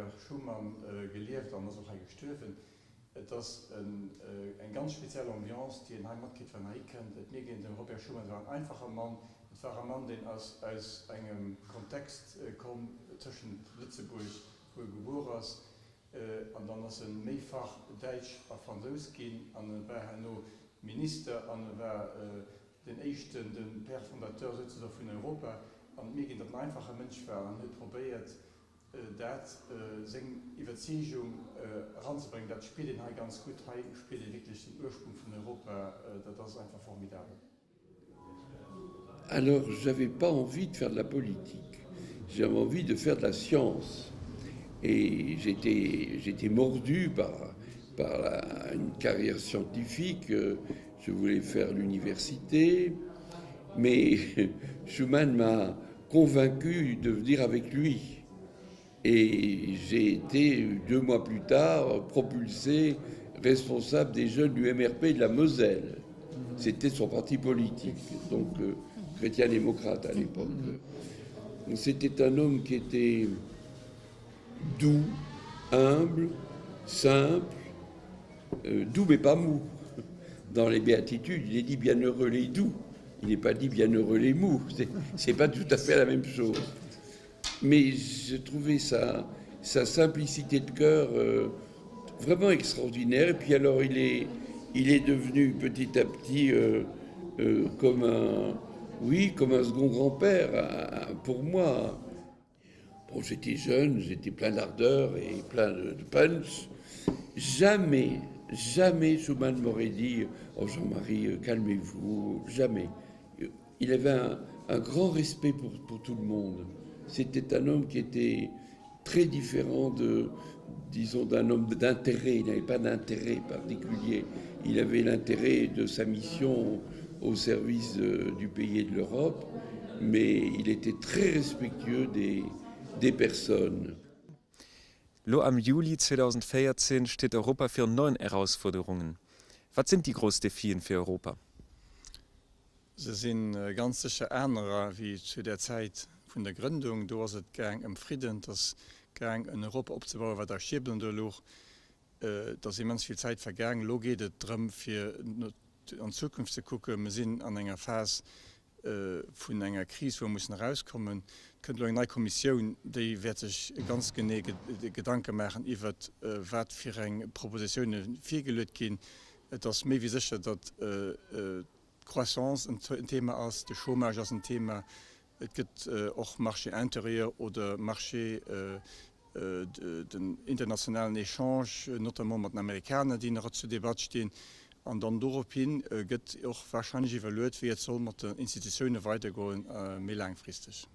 Robert Schuman gelieft an ass och hei gestuerwen. Et ass eng ganz speziell Ambiance, déi een hei matkritt, wann een hei kënnt. Et mierkt een, de Robert Schuman war en einfache Mann. Et war e Mann, deen ass aus engem Kontext komm tëschent Lëtzebuerg, wou e gebuer ass, an dann ass e méifach Däitsch a Fransous ginn an e war herno Minister an e war den éischten, de Père fondateur souzesoe vun Europa. An et mierkt een, datt en einfache Mënsch war an huet probéiert, dat, seng Iwwerzeegung eranzebréngen, dat spiert een hei ganz gutt. Hei spiert ee wierklech den Ursprung vun Europa, dat ass einfach formidabel. Alors j'avais pas envie de faire de la politique, j'avais envie de faire de la science et j'étais j'étais mordu par par la, une carrière scientifique, je voulais faire l'université, mais Schumann m'a convaincu de venir avec lui. Et j'ai été, deux mois plus tard, propulsé responsable des jeunes du MRP de la Moselle. C'était son parti politique, donc euh, chrétien-démocrate à l'époque. C'était un homme qui était doux, humble, simple, euh, doux mais pas mou. Dans les béatitudes, il est dit bienheureux les doux, il n'est pas dit bienheureux les mous. C'est pas tout à fait la même chose. Mais je trouvais sa, sa simplicité de cœur euh, vraiment extraordinaire. Et puis alors il est, il est devenu petit à petit euh, euh, comme un, oui, comme un second grand-père pour moi. Bon, j'étais jeune, j'étais plein d'ardeur et plein de, de punch. Jamais, jamais Schumann m'aurait dit oh Jean-Marie, euh, calmez-vous, jamais. Il avait un, un grand respect pour, pour tout le monde. C'était un homme qui était très différent de, disons, d'un homme d'intérêt. Il n'avait pas d'intérêt particulier. Il avait l'intérêt de sa mission au service de, du pays et de l'Europe, mais il était très respectueux des, des personnes. Lo am Juli 2014 steet Europa virun neuen Erausfuerderungen. Wat sinn déi grouss Defien fir Europa? Se si ganz sécher anerer wéi zu där Zäit vun der Grëndung. Do ass et gaang ëm Fridden, et ass gaang en Europa opzebauen, wat a Schierbelen do louch. Et ass immens vill Zäit vergaang. Elo geet et drëm, fir an d'Zukunft ze kucken. Mir sinn an enger Phas vun enger Kris, wou mer mussen erauskommen. Et kënnt elo eng nei Kommissioun, déi wäert sech ganz genee Gedanke maachen iwwert wat fir eng Propositioune virgeluet ginn. Et ass méi wéi sécher, datt d'Croissance en Thema ass, de Chômage ass en Thema, et gëtt och Marché intérieur oder Marché, den internationalen Echange, notamment mat den Amerikaner, déi nach zur Debatt stinn. An dann dorop hi gëtt och wahrscheinlech iwwerluet, wéi et soll mat den Institutioune weidergoen, méi laangfristeg.